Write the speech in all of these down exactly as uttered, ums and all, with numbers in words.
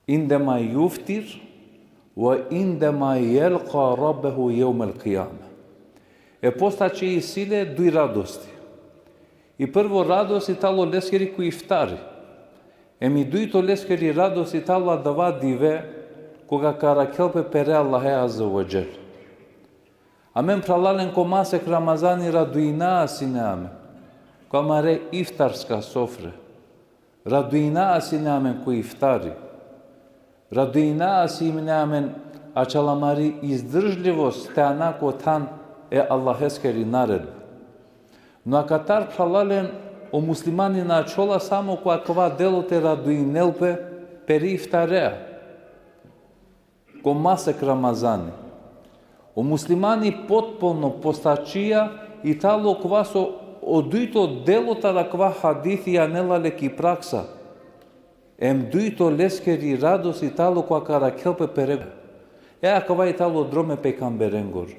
Indema juftir, ve indema jelka rabbehu jevmel kijame. E postačija isi le duj radosti. I prvo radost i talo leskeri ko iftari. Em i dujto leskeri radost i talo adava dive, koga ka arakhel pe pere Allahe Azze ve Dželle. Amen, phralalen, ko masek Ramazani raduinaja sine amen ko amare iftarska sofre. Raduinaja sine amen ko iftari. Raduinaja sine amen ačhal amari izdržljivost te ana ko than e Allaheskeri naredbe. No akatar, phralalen, o muslimani na ačhola samo ko akava delo te raduinel pe pere iftarea ko masek Ramazani. O muslimani potpuno postačija i talo kova so o dujto delo taro akava hadithi anela le ki praksa. Em dujto leskeri radost i talo kova ka arakhel pe pere. E akava i talo drom e pejgamberengoro.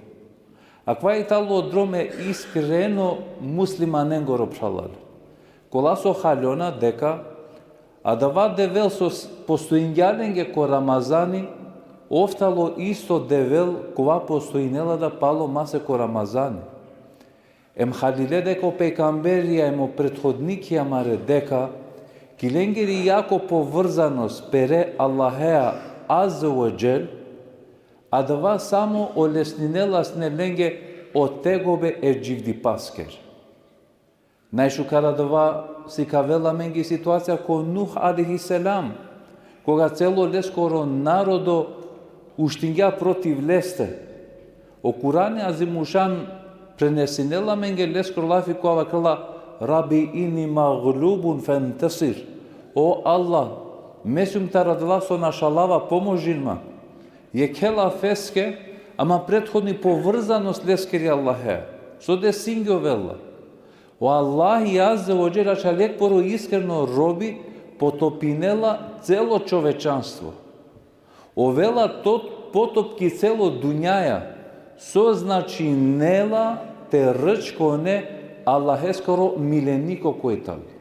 Akava i talo drom e iskreno muslimanengoro, phralalen. Kola so haljona deka adava Devel so s-, postojingja lenge ko Ramazani, ov talo isto Devel kova postojinela da palo masek ko Ramazani. Em halile deka o pejgamberija em o prethodnikija amare deka, ki lengeri jako povrzanost pere Allahea Azze ve Dželle, adava samo olesninela sine lenge o tegobe e dživdipaskeri. Najšukar adava sikavela amenge situacija ko Nuh alejhi selam, koga celo leskoro narodo uštingja protiv leste. O Kurani Azimušan prenesinela amenge leskoro lafi kova vakerela: Rabbi inni maghlubun fantasir. O Allah, me sijum taro adala so našalava, pomožin ma. Jekhe lafeske, ama prethodni povrzanost leskeri Allahea. So desingjovela? O Allahi Azze ve Dželle ačhal jekh poro iskreno robi potopinela celo čovečanstvo. Ovela tot-, potop ki celo dunjaja, so značinela te rčkone Allaheskoro mileniko koj tano.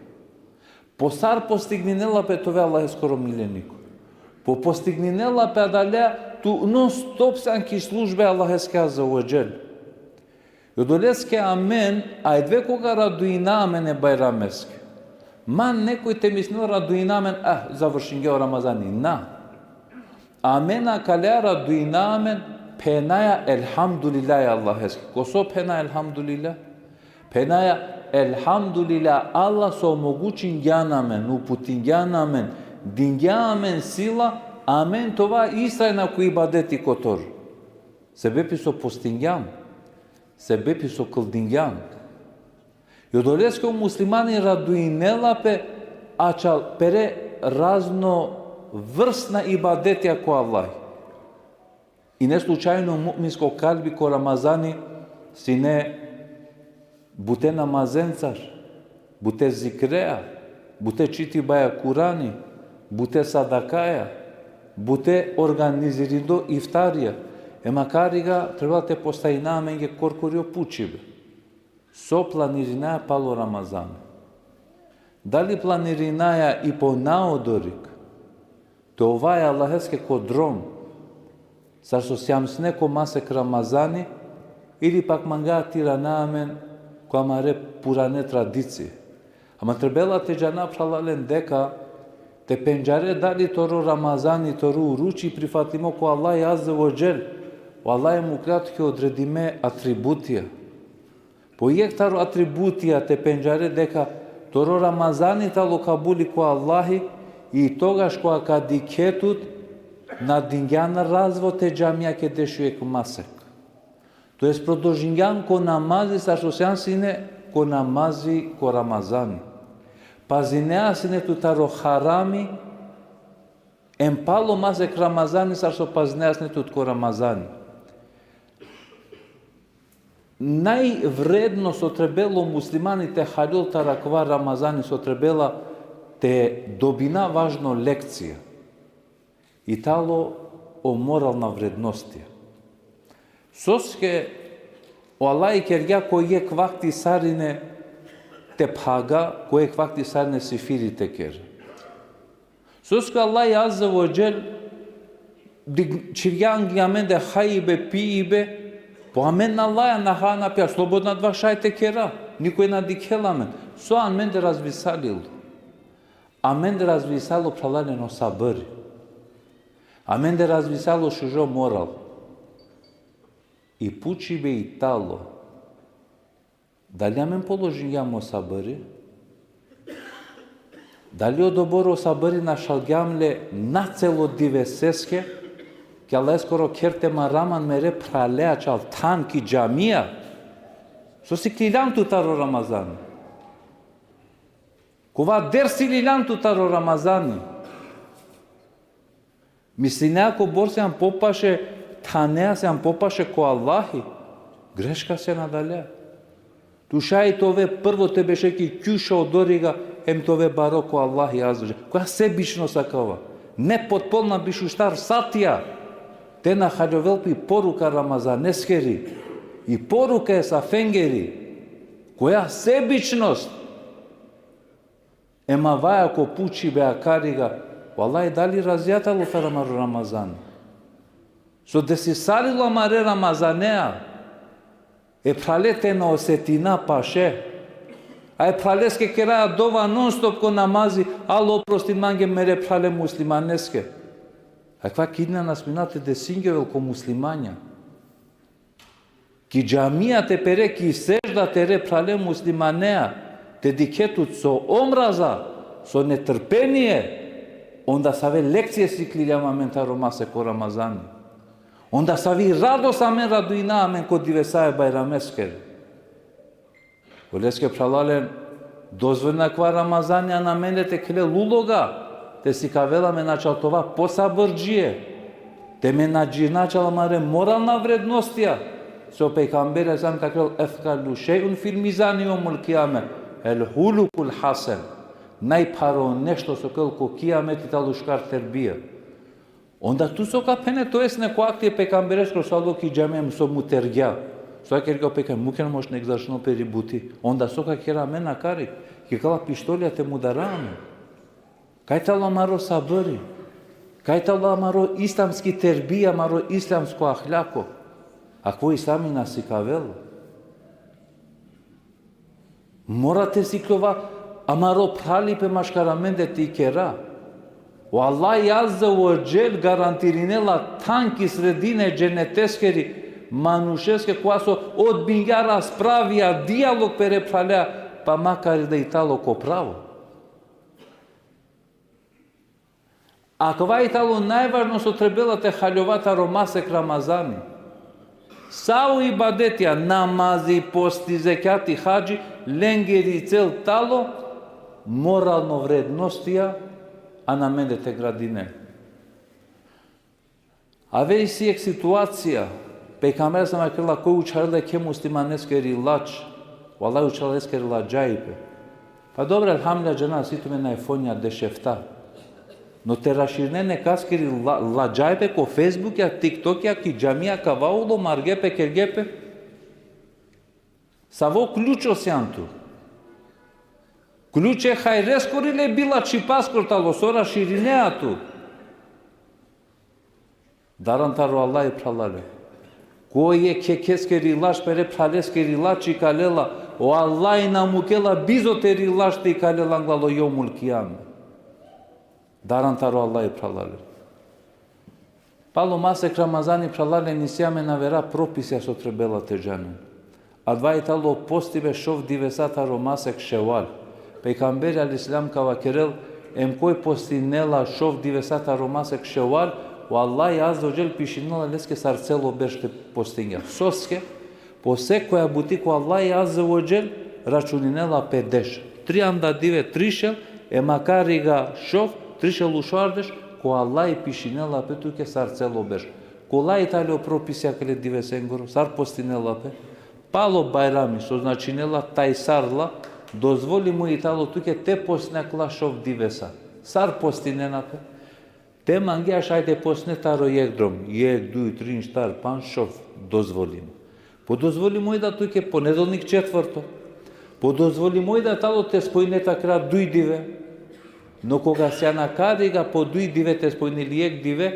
Po sar postigninela pe te ove Allaheskoro mileniko? Po postigninela pe adalea tu non stop sian ki službe Allaheske Azze ve Dželle. I odoleske amen, ajde koga raduina amen e Bajrameske, ma nekoj te mislinel raduina amen, ah, završingja o Ramazani. Na. Amen akalea raduina amen, phenaja elhamdulillah e Allaheske. Ko so phenaja elhamdulillah? Phenaja elhamdulillah, Allah so omogučingjan amen, uputingjan amen, dingja amen sila, amen te ova istrajna ko ibadeti kotor. Sebepi so postingjam, sebepi so kldingjam. I odoleske o muslimani raduinela pe ačhal pere raznovrsna ibadetija ko Allah. I ne slučajno mu'minsko kalbi ko Ramazani sine bute namazencar, bute zikrea, bute čitibaja Kurani, bute sadakaja, bute organizirindo iftarija. E makariga trebela te postavina amenge korkori o pučibe. So planirinaja palo Ramazan? Dali planirinaja i po naodorik te ova e Allaheske ko drom, sar so sijam sine ko masek Ramazani, ili pak mangaja te irana amen ko amare purane tradicije? Ama trebela te džana, phralalen, deka te pendžare dali toro Ramazani, toro uruči prifatlimo ko Allahi Azze ve Dželle, o Allahi mukhlja tuke odredime atributija. Po jekh taro atributija te pendžare deka toro Ramazani tano kabuli ko Allahi, i togaš koga ka dikhe tut na dingjan razvod e džamijake dešujekh masek. To jest prodolžingjan ko namazi sar so sijam sine ko namazi ko Ramazani. Pazinea sine tut taro harami, em palo masek Ramazani sar so pazinea sine tut ko Ramazani. Najvredno so trebela o muslimani te haljol taro akava Ramazani, so trebela te dobina važno lekcija, i talo o moralna vrednostija. Soske o Allahi kergja ko jekh vakti sarine te phaga, ko jekh vakti sarine sifiri te kere. Soske Allah Azze ve Dželle čhivgja angli amende hajbe, pibe, po amen na laja, na ha, na pija, slobodno adava šaj te kera, nikoj na dikhela amen. So amende razvisalilo? Amende razvisalilo, phralalen, o sabri. Amende razvisalilo šužo moral. I pučibe i tano: dali amen položingjam o sabri? Dali odobor o sabri našalgjam le na celo diveseske, ki Allaheskoro kher te marav amen mere phrale ačhal than ki džamija? So sikliljan tu taro Ramazani? Kova dersi liljan tu taro Ramazani? Mislinea kobor sian popaše thanea, sian popaše ko Allahi? Greška sian adalea. Tu šaj te ove prvo te beše ki kjuša odoriga, em te ove baro ko Allahi Azze ve Dželle. Koja sebičnost akava? Nepotpolna biš u štar satija. Te na haljovel pe i poruka Ramazaneskeri, i poruka e safengeri. Koja sebičnost? Em avaja ko pučibe akariga: vallahi, dali razija tano taro amaro Ramazani? So desisalilo amare Ramazanea? E phrale te na osetina paše. A e phraleske keraja dova non-stop ko namazi: Allah, oprostin mange mere phrale muslimaneske. Akava kidna na smina te desingjovel ko muslimanja. Ki džamija te pere, ki sedžda te re phrale muslimanea, te dikhe tut so omraza, so netrpenie, onda save lekcie sikliljam amen taro masek o Ramazani. Onda savi radost amen raduina amen ko divesa e Bajrameskere. Oleske, phralalen, dozvoljen akava Ramazani ana amende te khele uloga, te sikavel amen ačhal te ova posabrdžie, te menadžirina ačhal amare moralna vrednostija, so o pejgamberi alejhi selam ka kerel: "Esqelu šej'un fil mizani jevmul kijame el hulukul hasen." Najpharo nešto so ka ovel ko kijameti tano šukar terbija. Onda tu so ka phene, to jest neko akti e pejgambereskoro so alo ki džamija, so mutergja. So ka kergja o pejgamberi? Mukhen, moš nek završinel peri buti. Onda so ka kera amen akari? Ki kala pištolja te mudara amen? Kaj tano amaro sabri? Kaj tano amaro islamski terbija, amaro islamsko ahlako? Akava Islami na sikavela. Mora te sikljova amaro phralipe maškar amende te ikera. O Allah Azze ve Dželle garantirinela than ki sredina e dženeteskeri manušeske kova so odbingja raspravija, dijalog pere phralea, pa makar i da i tano ko pravo. Akava i tano najvažno so trebela te haljova taro masek Ramazani. Sa o ibadetija, namazi, posti, zekjati, hadži, lengeri cel tano moralno vrednostija ana amende te gradinen. Ave isi jekh situacija, pejgamberi alejhi selam vakerela: koj učharela jekhe muslimaneskeri lač, vallahi, učharela leskere ladžajpe. Pa dobro, elhamdulillah, džana, isi tumen iPhone-ja dešefta. No te raširine nekaskeri la-, ladžajpe ko Facebook-ja, TikTok-ja, ki džamija, kava ulo, marge pe, kerge pe. Savo ključo sian tu? Ključe hajreskoro ili bilačhipaskoro tano, so raširinea tu? Daran taro Allah, phralalen. Koj jekheske lač, pere phraleskeri lač ikalela, o Allah na mukela bizo teri lač te ikalela anglalo jevmul kijame. Daran taro Allah, phralalen. Palo masek Ramazani, phralalen, isi amen avera propisija so trebela te džanen. Adava i tano postibe šov divesa taro masek Ševal. Pejgamberi alejhi selam ka vakerel: em koj postinela šov divesa taro masek Ševal, o Allah Azze ve Dželle pišinela leske sar celo berš te postingja. Soske? Po sekoja buti ko Allah Azze ve Dželle računinela pe deš. Trianda dive trišel, e makari ga šov, trišel u šovardeš, ko Allah pišinela pe tuke sar celo berš. Kola i tano propisija akale divesengoro, sar postinela pe? Palo Bajrami, so značinela tajsarla, dozvolimo i tano tuke te postine akala šov divesa. Sar postinena pe? Te mangea šaj te postine taro jekh drom, jekh, duj, trin, štar, pandž, šov, dozvolimo. Po dozvolimo i da tuke ponedelnik, četvrto. Po dozvolimo i da tano te spojine te akala duj dive. Но кога сјан akarig, а по дуј диве te spojnel, jekh dive,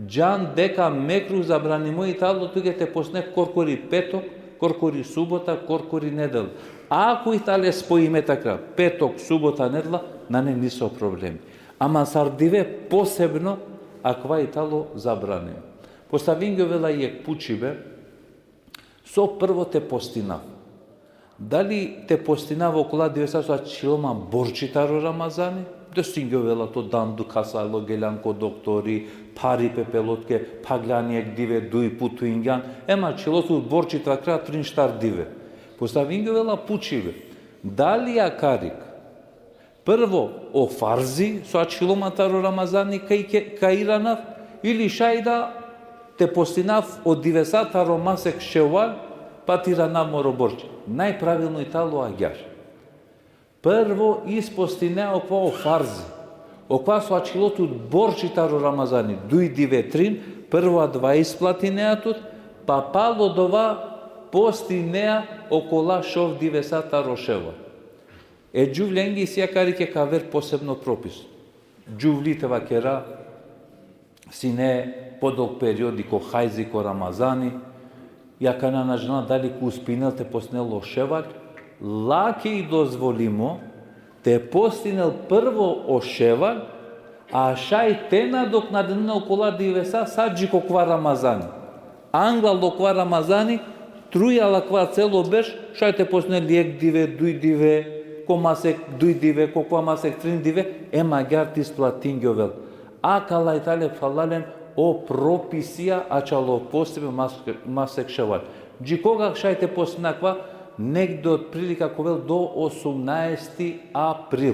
džan deka mekruh, zabranimo i talo tuke te posne korkori petok, korkori subota, korkori nedela. Ako i tale spojime takra, petok, subota, nedela, nane niso problemi. Ama sar dive posebno, akava i talo zabranimo. Postavingjovela jekh pučibe, so prvo te postinav? Dali te postinav okola divesa so ačhilo man borči taro Ramazani? Desingjovela to, dan dukha sa alo, geljan ko doktori, phari pe pelo tuke, phaglan jekh dive, duj, putuingjan, em ačhilo tut borči takra trin štar dive. Postavingjovela pučibe: dali akarig prvo o farzi so ačhilo man taro Ramazani ka, ka iranav, ili šaj da te postinav o divesa taro masek Ševal, pa te iranav moro borči? Najpravilno i talo agjar. Prvo ispostinea okova o farzi, okova so ačhilo tut borči taro Ramazani, duj dive, trin, prvo adava isplatinea tut, pa palo dova postinea okola šov divesa taro Ševal. E džuvlenge isi akarig jekh aver posebno propis. Džuvli, te vakera, sine podolg periodi ko hajzi, ko Ramazani, i akana na džanela dali ka uspinel te postinel o Ševal, lake i dozvolimo te postinel prvo o Ševal, a šaj te nadoknadinel okola divesa sa dži ko kova Ramazani. Anglal okova Ramazani, trujal akava celo berš, šaj te postinel jekh dive, duj dive, ko masek duj dive, ko kova masek trin dive, em agjar te isplatingjovel. Akala i tale, phralalen, o propisija ačhalo postibe masek, masek Ševal. Dži koga šaj te postina akava? Negde otprilika ka ovel do osumnaesti april.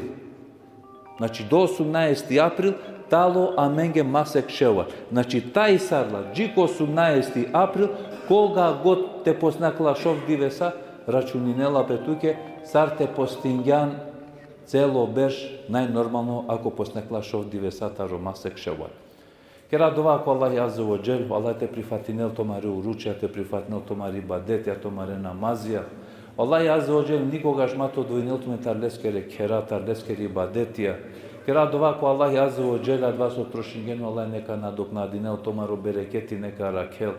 Znači, do osumnaesti april talo amenge masek Ševal. Znači, taj sarla, dži ko osumnaesti april, koga god te postina akala šov divesa, računinela pe tuke sar te postingjan celo berš, najnormalno, ako postina akala šov divesa taro masek Ševal. Kera dova ko Allahi Azze ve Dželle, Allah te prifatinel tumare oručija, te prifatinel tumare ibadetija, tumare namazija. Allahi Azze ve Dželle nikogaš ma te odvojinel tumen tar leskere khera, tar leskere ibadetija. Kera dova ko Allahi Azze ve Dželle, adava so trošingjen, Allah neka nadoknadinel, tumaro bereketi neka arakhel.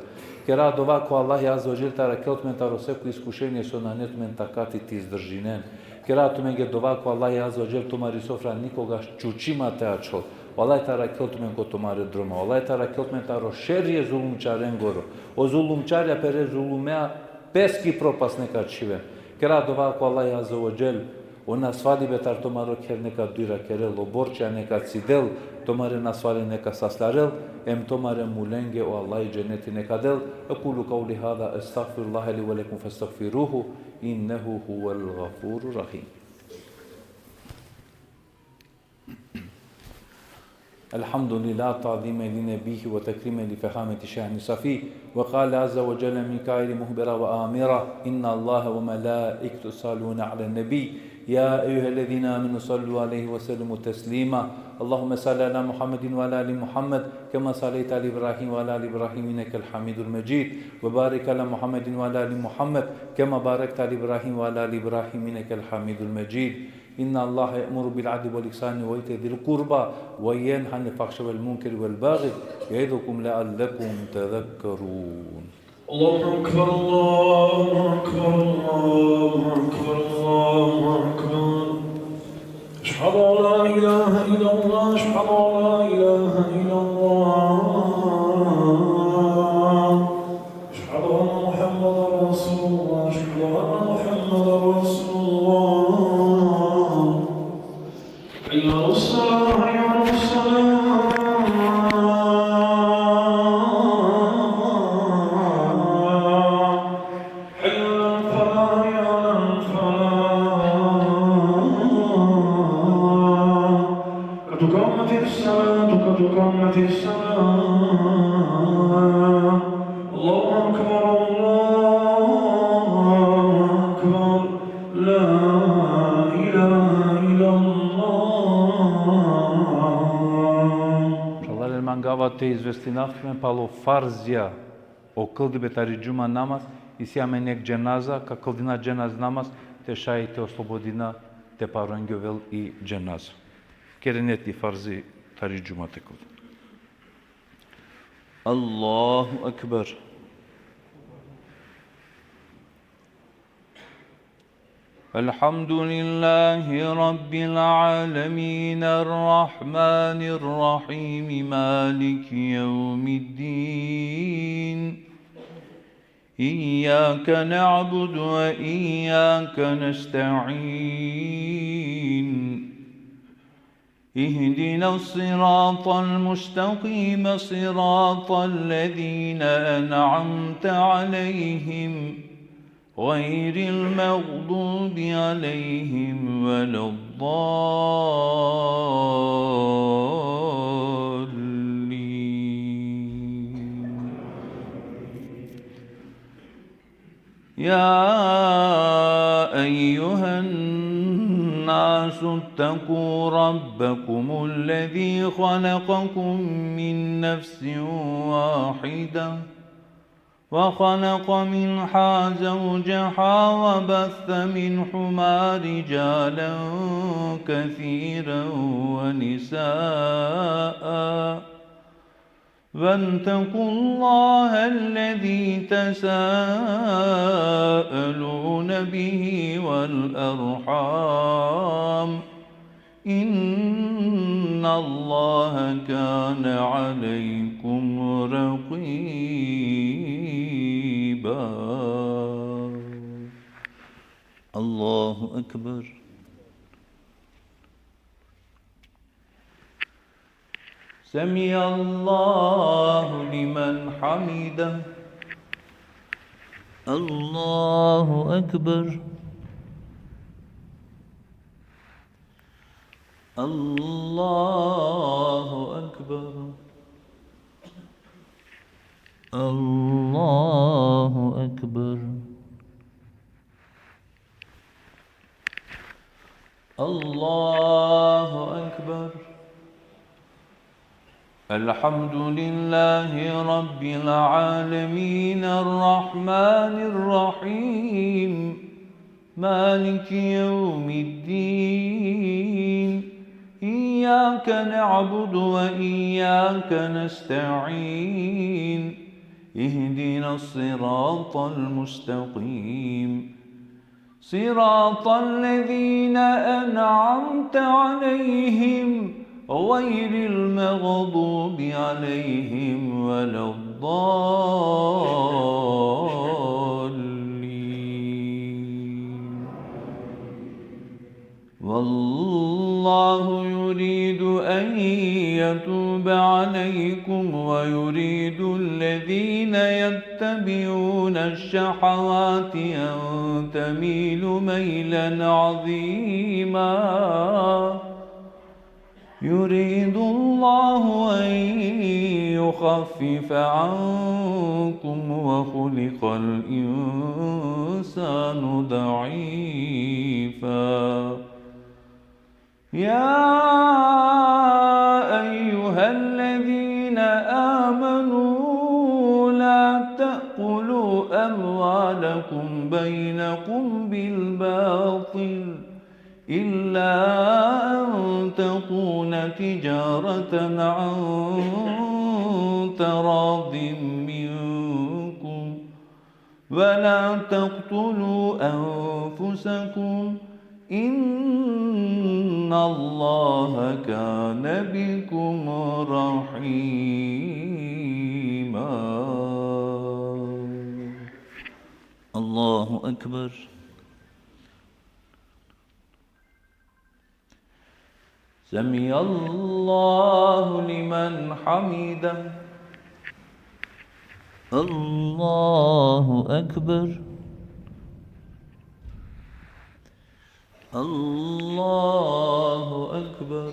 Kera dova ko Allahi Azze ve Dželle te arakhel tumen taro seko iskušenie so nane tumen takati te izdržinen. Kera tumenge dova ko Allahi Azze ve Dželle, tumari sofra nikogaš čuči ma te ačhol. O Allah te arakhel tumen ko tumare droma. O Allah te arakhel tumen taro šerri e zulumčarengoro. O zulumčarja pere zulumea peski propast neka čhiven. Kera dova ko Allahi Azze ve Dželle, o nasvalibe tar tumaro kher neka duj arakerel, o borčija neka cidel, tumare nasvale neka saslarel, em tumare mulenge o Allahi dženeti neka del. أقول قولي هذا أستغفر الله لي ولكم فاستغفروه إنه هو الغفور الرحيم. الحمد لله، تعظيما لنبيه وتكريما لفخامة شأن صفيه. وقال عز وجل من قائل مخبرا وآمرا: إن الله وملائكته يصلون على النبي، يا أيها الذين آمنوا صلوا عليه وسلموا تسليما. اللهم صل على محمد وعلى آل محمد كما صليت على إبراهيم وعلى آل إبراهيم إنك الحميد المجيد. وبارك على محمد وعلى آل محمد كما باركت على إبراهيم وعلى آل إبراهيم إنك الحميد المجيد. إن الله يأمر بالعدل والإحسان وإيتاء ذي القربى وينهى عن الفحشاء والمنكر والبغي يعظكم لعلكم تذكرون. الله أكبر، الله أكبر، الله أكبر، الله أكبر. أشهد أن لا إله إلا الله، أشهد أن لا إله إلا الله. أشهد أن محمدا رسول الله، أشهد أن محمدا رسول الله. حي على الصلاة، حي على الصلاة. حي على الفلاح، حي على الفلاح. قد قامت الصلاة، قد قامت الصلاة. الله أكبر، الله أكبر. لا إله إلا الله. Phralalen, mangava te izvestinav tumen palo farzija o kldibe tari džuma namaz, isi amen jekh dženaza, ka kldina dženaz namaz, te šaj te oslobodina te parongjovel i dženaza. Kere neti farzi tari džumatekut. Allahu ekber. الحمد لله رب العالمين، الرحمن الرحيم، مالك يوم الدين. إياك نعبد وإياك نستعين. اهدنا الصراط المستقيم، صراط الذين أنعمت عليهم، غير المغضوب عليهم ولا الضالين. يا أيها الناس اتقوا ربكم الذي خلقكم من نفس واحدة، وخلق منها زوجها، وبث منهما رجالا كثيرا ونساء، واتقوا الله الذي تساءلون به والأرحام، إن الله كان عليكم رقيبا. الله أكبر. سمع الله لمن حمده. الله أكبر. الله أكبر. الله أكبر. الله أكبر. الحمد لله رب العالمين، الرحمن الرحيم، مالك يوم الدين. إياك نعبد وإياك نستعين. اهدنا الصراط المستقيم، صراط الذين أنعمت عليهم، غير المغضوب عليهم ولا الضالين. والله يريد أن يتوب عليكم ويريد الذين يتبعون الشهوات أن تميلوا ميلا عظيما. يريد الله أن يخفف عنكم وخلق الإنسان ضعيفا. يا أيها الذين آمنوا لا تأكلوا أموالكم بينكم بالباطل إلا أن تكون تجارة عن تراض منكم ولا تقتلوا أنفسكم إن الله كان بكم رحيما. الله أكبر. سمع الله لمن حمده. الله أكبر. الله أكبر.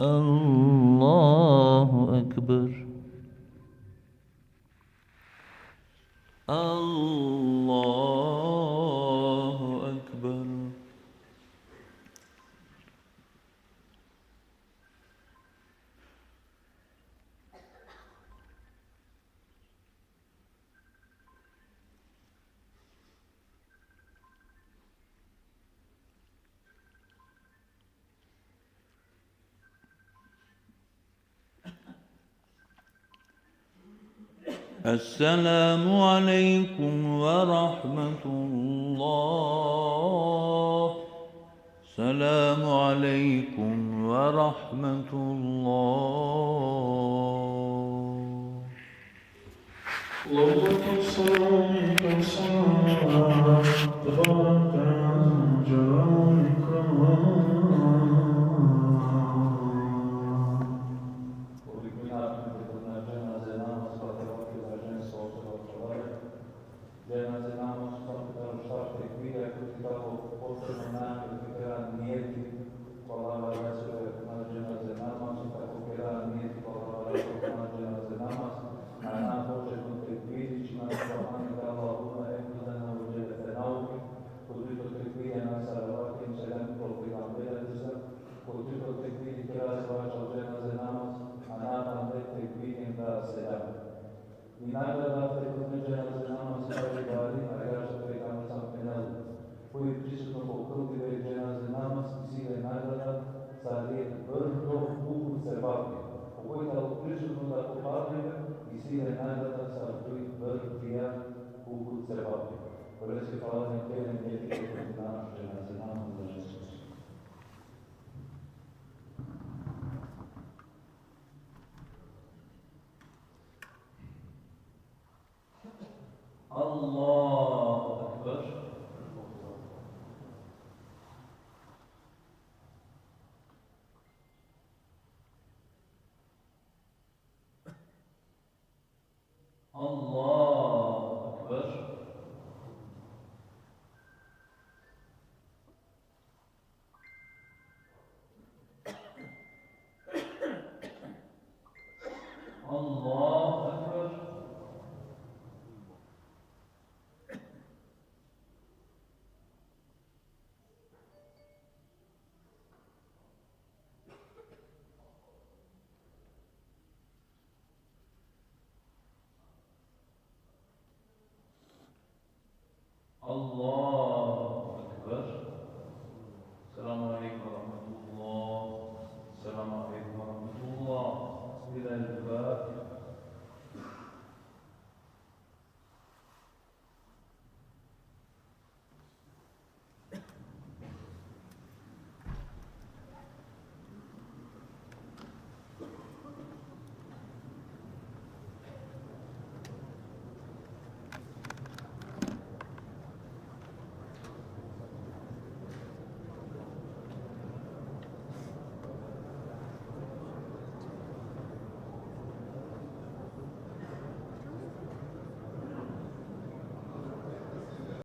الله أكبر. الله أكبر. السلام عليكم ورحمة الله. السلام عليكم ورحمة الله. اللهم صل وسلم وبارك على جلالك. Dženaze namaz, tako da u štartu tekbira, koji tako počinju nakon tekbira nijeti, ko Allahu Azze ve Dželle dženaze namaz, tako kera nijeti, ko Allahu Azze ve Dželle dženaze namaz, a na početku tekbiri, čime subhaneke Allahumma, hamdan leke ve senau, ko dujto tekbiri na salavat hem selam ko pejgamberi alejhi selam, ko trito tekbiri kera salavat dženaze namaz, a na pande tekbiri da selam. I nagrada te kod dženaze namaz i bari, agjaar so pejgamberi sam phenel: Koj prisutno ko klandibe dženaze namaz, isi le nagrada sar jekh brdo Uhud sevapija. O koj tano prisutno da ko klandibe, isi le nagrada sar duj brdija Uhud sevapija. Oleske hvala hem keren jekh te kod dženaze namaz. Allahu ekber. Allahu ekber. Allahu ekber. Allahu